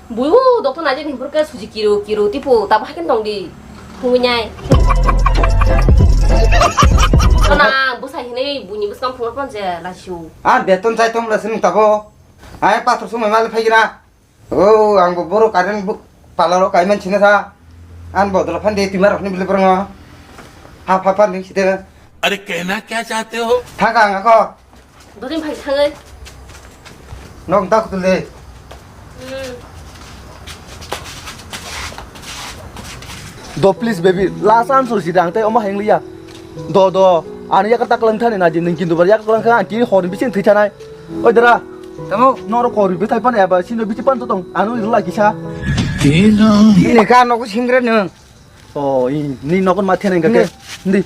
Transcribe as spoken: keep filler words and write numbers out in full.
Buibu doktor naijak ni himphuru khe suji kiru kiru tipo tabo haikhe tongdi. Phungwi nai. Tona bwsai hinwi buini bwskang phunga ponje lasiu. Ah, beton chai tong lasi nung tabo. Ai pathor sumai mali phaigina. Oh, ang bo boro current bu-, pala ro kaiman sina sa. An bodol phan de tima rokni bile borong. Ha pha phan ding site. अरे कहना क्या चाहते हो? Thang ang ako. Dori phai thangai. Nok dak tu le. Hmm. Do please baby, last answer si dang te omo heng liya. Do do, ani yak tak lang thani na jin king tu bar yak lang kha ki hor bisin thai chanai. Oi dara. Tamo. Noro kori bithai pan eba sino bithi pan to tong. Anu rila kisa. Ini ka nogo singre nung. Oh, ini nogo ma thena nge. Nge. Ndi.